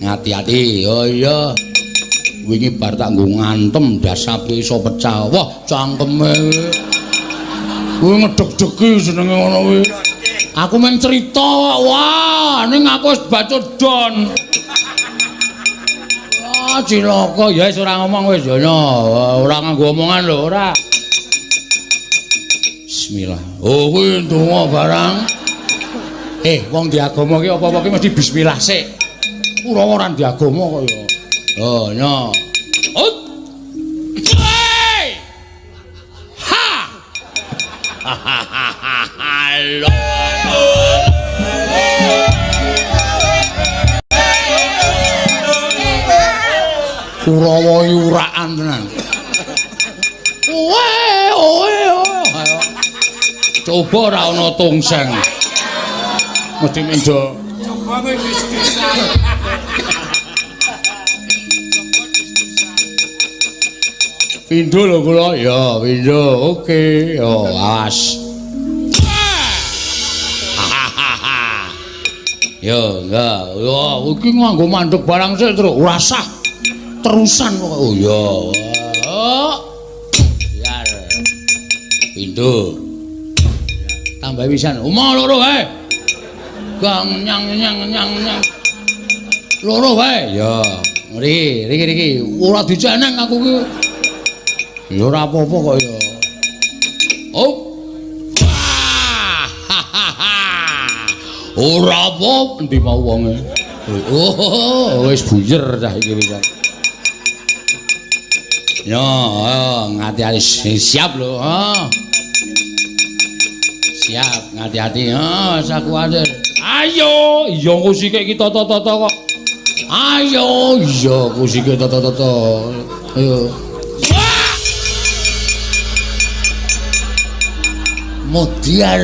Ngati-ati. Oh iya. Wingi bar tak nggo ngantem dasape iso pecah. Wah, cangkeme. Kuwi ngedeg-degi jenenge ngono kuwi. Aku mung cerita, wah, ning aku wis bacut don. Wah, cilaka ya wis ora ngomong wis ya ora nganggo omongan lho, ora. Bismillah. Oh, kuwi ndonga barang. Wong di agama ki apa-apa ki mesti bismillah sik. Ora ora di agama kok ya. Oh, nya. Ut. Hey! Ha. Halo. Kurawa yuraan tenan. Oe, oe, oe. Coba ora ana tongseng. Mesti mendo. Coba kowe dis-disan. Pindho lho kula. Ya, pindho. Oke. Yo, awas. Yo, enggak. Yo, iki nganggo mandek barang sik, Truk. Ora sah. Terusan kok. Oh iya. Oh. Biar. Pindho. Tambah pisan. Omah loro wae. Gang nyang nyang nyang nyang. Loro wae. Ya, riki riki riki. Ora diceneng aku ki. Ya ora apa-apa kok ya. Oh. Ora apa endi mau wonge. Oh, wis buyer cah iki wis. Ya, ngati-ati siap lho, ha. Siap, ngati-ati. Ha, sak kuwatir. Ayo, iya engko sikik iki tata-tata kok. Ayo, iya engko sikik tata-tata. Ayo. Modiar.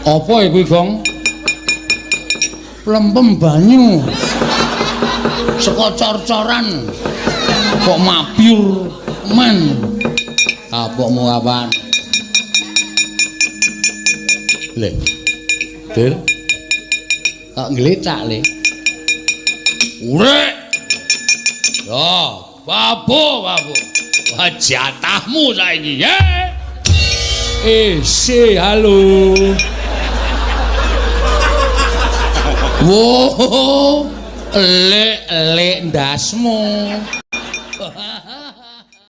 Apa iku, Gong? Plempem banyu. Saka cor-coran. Kok mabyur men. Kapokmu kapan? Le. Dil. Kok nglecak, Le? Urek. Ya, babu, babu. Wah, jatahmu saiki, ye. Si, halo. Wo, lek-lek ndasmu.